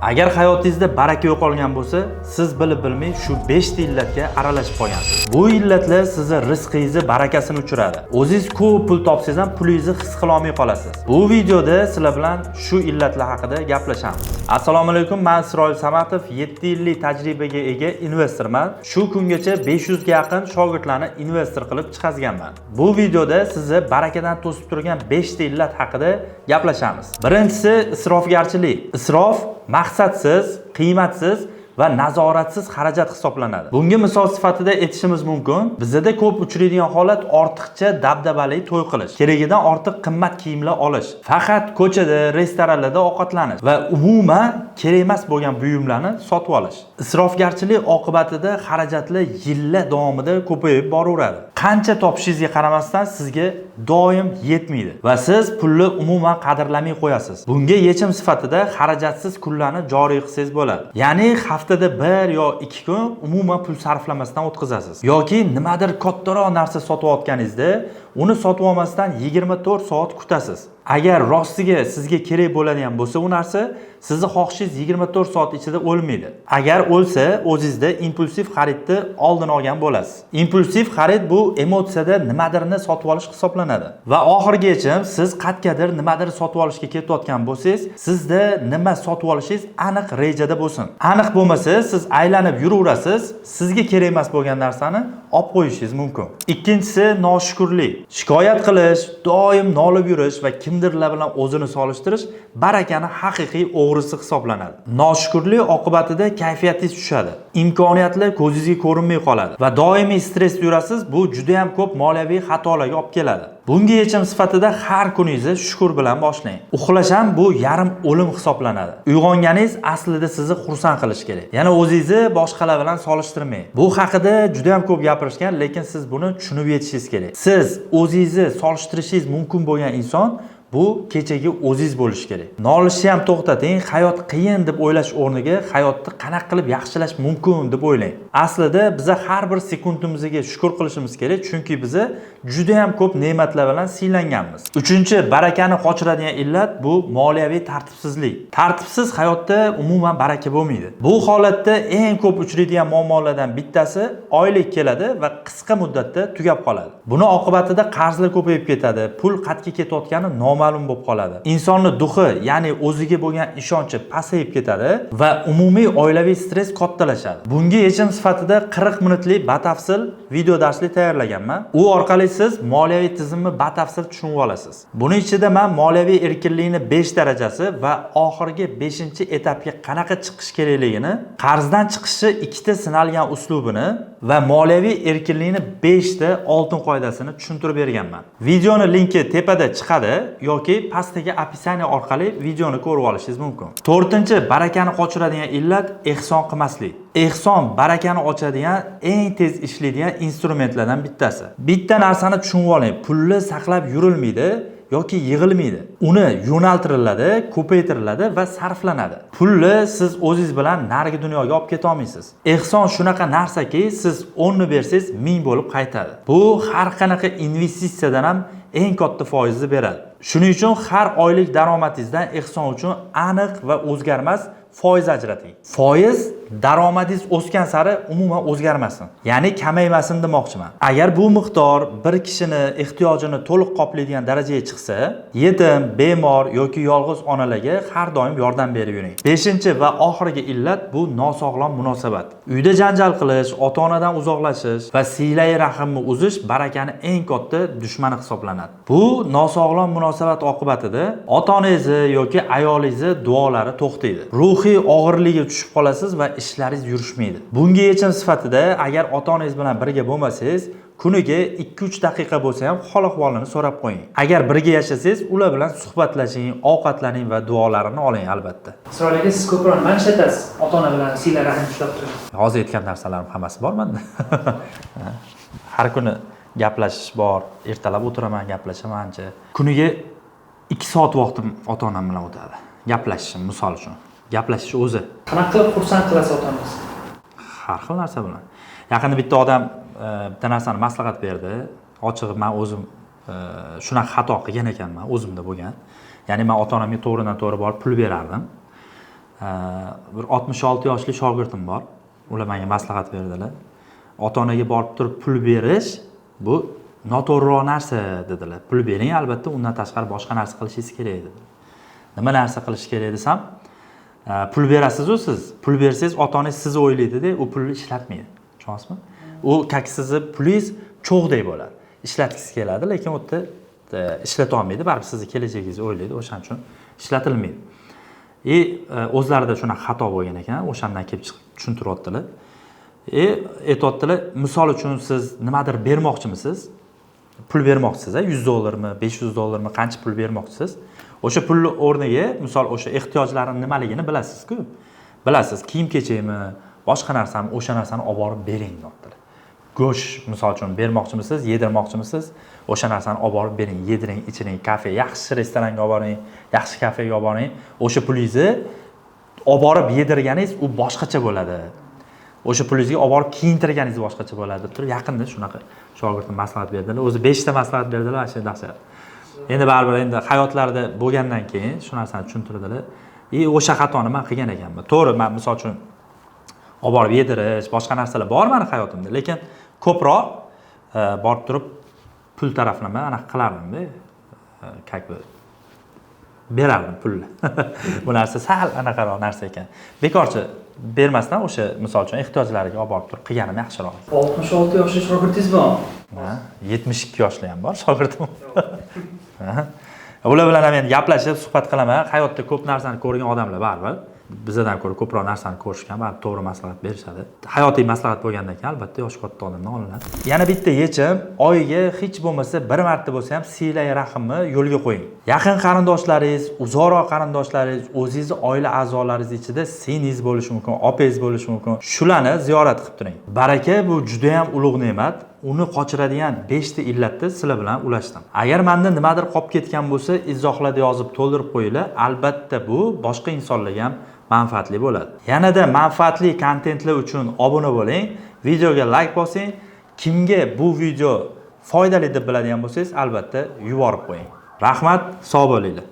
Agar hayotingizda baraka yo'qolgan bo'lsa, siz bilib bilmay shu 5 ta illatga aralashib qolgansiz. Bu illatlar sizni rizqingizni barakasini uchiradi. O'zingiz ko'p pul topsangiz ham pulingizni his qila olmay qolasiz. Bu videoda sizlar bilan shu illatlar haqida gaplashamiz. Assalomu alaykum, men Isroil Samatov, 7 yillik tajribaga ega investorman. Shu kungacha 500 ga yaqin shogirdlarni investor qilib chiqazganman. Bu videoda sizni barakadan to'sib turgan 5 ta illat haqida gaplashamiz. Birinchisi isrofgarchilik. Isrof maqsadsiz, qiymatsiz va nazoratsiz xarajat hisoblanadi. Bunga misol sifatida aytishimiz mumkin, bizda ko'p uchraydigan holat ortiqcha dabdabali to'y qilish, keragidan ortiq qimmat kiyimlar olish, faqat ko'chada, restoranlarda ovqatlanish va umuman kerak emas bo'lgan buyumlarni sotib olish. Isrofgarchilik oqibatida xarajatlar yillar davomida ko'payib boraveradi. Qancha topishingizga qaramasdan sizga doim yetmaydi va siz pulni umuman qadrlamay qo'yasiz. Bunga yechim sifatida xarajatsiz kunlarni joriy qilsangiz bo'ladi. Ya'ni haftada 1 yo 2 kun umuman pul sarflamasdan o'tkazasiz. Yoki nimadir kattaroq narsa sotib olganingizda uni sotib olmasdan 24 soat kutasiz. Agar rostiga sizga kerak bo'ladigan bo'lsa u narsa, sizni xohishingiz 24 soat ichida o'lmaydi. Agar o'lsa, o'zingizda impulsiv xaridni oldini olgan bo'lasiz. Impulsiv xarid bu emotsiyada nimadirni sotib olish hisoblanadi. Va oxirgi yechim, siz qayergadir nimadir sotib olishga ketayotgan bo'lsangiz, sizda nima sotib olishingiz aniq rejada bo'lsin. Aniq bo'lmasa, siz aylanib yuraverasiz, sizga kerak emas bo'lgan narsani olib qo'yishingiz mumkin. Ikkinchisi noshukurlik. Shikoyat qilish, doim nolib yurish va kimdirlar bilan o'zini solishtirish barakani haqiqiy o'g'risi hisoblanadi. Noshukurlik oqibatida kayfiyatingiz tushadi. Imkoniyatlar ko'zingizga ko'rinmay qoladi va doimiy stressda yurasiz. Bu juda ham ko'p moliyaviy xatolarga olib keladi. Bunga yechim sifatida har kuningizni shukur bilan boshlang. Uxlash ham bu yarim o'lim hisoblanadi. Uyg'onganingiz aslida sizni xursand qilishi kerak. Yana o'zingizni boshqalar bilan solishtirmang. Bu haqida juda ham ko'p gapirishgan, lekin siz buni tushunib yetishingiz kerak. Siz o'zingizni solishtirishingiz mumkin bo'lgan inson bu kechagi o'zingiz bo'lishi kerak. Nolishni ham to'xtating, hayot qiyin deb o'ylash o'rniga hayotni qanaqa qilib yaxshilash mumkin deb o'ylang. Aslida biza har bir sekundimizga shukur qilishimiz kerak, chunki biza juda ham ko'p ne'matlar bilan siylanganmiz. Uchinchi barakani qochiradigan illat bu moliyaviy tartibsizlik. Tartibsiz hayotda umuman baraka bo'lmaydi. Bu holatda eng ko'p uchraydigan muammolardan bittasi oylik keladi va qisqa muddatda tugab qoladi. Buni oqibatida qarzlar ko'payib ketadi, pul qayerga ketayotgani noma'lum bo'lib qoladi. Insonni дух i, ya'ni o'ziga bo'lgan ishonchi pasayib ketadi va umumiy oilaviy stress kattalashadi. Bunga yechim sifatida 40 minutlik batafsil video darslik tayyorlaganman. U orqali siz moliyaviy tizimni batafsil tushunib olasiz. Buni ichida men moliyaviy erkinlikni 5 darajasi va oxirgi 5-etapga qanaqa chiqish kerakligini, qarzdan chiqishni ikkita sinalgan uslubini va moliyaviy erkinlikni 5 ta oltin qoidasini tushuntirib berganman. Videoni linki tepada chiqadi yoki pastdagi описание orqali videoni ko'rib olishingiz mumkin. To'rtinchi barakani qochiradigan illat ehson qilmaslik. Ehson barakani ochadigan eng tez ishlaydigan instrumentlardan bittasi. Bitta narsani tushunib oling, pulni saqlab yurilmaydi yoki yig'ilmaydi. Uni yo'naltiriladi, ko'paytiriladi va sarflanadi. Pulni siz o'zingiz bilan narigi dunyoga olib keta olmaysiz. Ehson shunaqa narsaki, siz 10 ni bersangiz 1000 bo'lib qaytadi. Bu har qanaqa investitsiyadan ham eng katta foizni beradi. Shuning uchun har oylik daromadingizdan ehson uchun aniq va o'zgarmas foiz ajrating. Foiz daromadingiz o'sgan sari umuman o'zgarmasin. Ya'ni kamaymasin demoqchiman. Agar bu miqdor bir kishini ehtiyojini to'liq qoplaydigan darajaga chiqsa, yetim, bemor yoki yolg'iz onalarga har doim yordam berib yuring. Beshinchi va oxirgi illat bu nosog'lom munosabat. Uyda janjal qilish, ota-onadan uzoqlashish va siylai rahimni uzish barakani eng katta dushmani hisoblanadi. Bu nosog'lom munosabat oqibatida ota-onangizni yoki ayolingizni duolari to'xtaydi. Ruhiy og'irlikka tushib qolasiz va ishlaringiz yurishmaydi. Bunga yechim sifatida agar ota-onangiz bilan birga bo'lmasangiz, kuniga 2-3 daqiqa bo'lsa ham hol ahvolini so'rab qo'ying. Agar birga yashasangiz, ular bilan suhbatlashing, ovqatlaning va duolarini oling albatta. Isroil aka, siz ko'proq nimani ishlatasiz ota ona bilan siyla rahm ushlab turib? Hozir aytgan narsalarim hammasi bor menda. Har kuni gaplashish bor, ertalab o'tiraman, gaplashaman ancha. Kuniga 2 soat vaqtim ota-onam bilan o'tadi. Gaplashishim, misol uchun. Gaplashish o'zi. Qanaqa qilib xursand qilasiz ota onangizni? Har xil narsa bilan. Yaqinda bitta odam bitta narsani maslahat berdi. Ochig'i, men o'zim shunaqa xato qilgan ekanman, o'zimda bo'lgan. Ya'ni men ota-onamga to'g'ridan to'g'ri borib pul berardim. Bir 66 yoshli shogirdim bor. Ular menga maslahat berdilar. Ota onaga borib turib pul berish bu noto'g'riroq narsa dedilar. Pul bering, albatta, undan tashqari boshqa narsa qilishingiz kerak dedi. Nima narsa qilish kerak desam, pul berasiz-u siz. Pul bersangiz ota onangiz sizni o'ylaydi-da, u pulni ishlatmaydi. Tushunyapsizmi? U как sizni pulingiz cho'g'dek bo'ladi. Ishlatgisi keladi, lekin u yerda ishlata olmaydi, baribir sizni kelajagingizni o'ylaydi, o'shaning uchun ishlatilmaydi. И o'zlarida shunaqa xato bo'lgan ekan, o'shandan kelib chiqib tushuntiryaptilar. И aytyaptilar, misol uchun siz nimadir bermoqchimisiz? Pul bermoqchisiz, 100 dollarmi, 500 dollarmi, qancha pul bermoqchisiz? O'sha pulni o'rniga, misol, o'sha ehtiyojlari nimaligini bilasiz-ku. Bilasiz, kiyim-kechakmi, boshqa narsami, o'sha narsani olib borib bering deyaptilar. Go'sht, misol uchun, bermoqchimisiz, yedirmoqchimisiz, o'sha narsani olib borib bering, yediring, ichiring, kafe, yaxshi restoranga olib boring, yaxshi kafega olib boring. O'sha pulingizni olib borib yedirganingiz u boshqacha bo'ladi. O'sha pulingizga olib borib kiyintirganingiz boshqacha bo'ladi deb turib, yaqinda shunaqa shogirdim maslahat berdilar. O'zi 5 ta maslahat berdilar, mana shu dahshat. Endi baribir endi hayotlarida bo'lgandan keyin shu narsani tushuntirdilar. И o'sha xatoni man qilgan ekanman. To'g'ri, man misol uchun olib borib yedirish, boshqa narsalar bor mani hayotimda, lekin ko'proq borib turib pul taraflama anaqa qilardimda, как бы berardim pulni. Bu narsa sal anaqaroq narsa ekan. Bekorchi bermasdan o'sha misol uchun ehtiyojlariga olib borib turib qilganim yaxshiroq. 66 yoshli shogirdingiz bor. Ha, 72 yoshli ham bor shogirdim. Ha. Ular bilan ham endi gaplashib, suhbat qilaman. Hayotda ko'p narsani ko'rgan odamlar baribir bizadan ko'ra ko'proq narsani ko'rishgan, baribir to'g'ri maslahat berishadi. Hayotiy maslahat bo'lgandan keyin albatta yoshi katta odamdan olinadi. Yana bitta yechim, oyiga hech bo'lmasa bir marta bo'lsa ham siylay rahimni yo'lga qo'ying. Yaqin qarindoshlaringiz, uzoqroq qarindoshlaringiz, o'zingizni oila a'zolaringiz ichida singlingiz bo'lishi mumkin, opangiz bo'lishi mumkin. Shularni ziyorat qilib turing. Baraka bu juda ham ulug' ne'mat. Uni qochiradigan 5 ta illatni sizlar bilan ulashdim. Agar menda nimadir qolib ketgan bo'lsa, izohlarda yozib to'ldirib qo'yinglar. Albatta bu boshqa insonlarga ham manfaatli bo'ladi. Yanada manfaatli kontentlar uchun obuna bo'ling, videoga like bosing. Kimga bu video foydali deb biladigan bo'lsangiz, albatta yuborib qo'ying. Rahmat, sog' bo'linglar.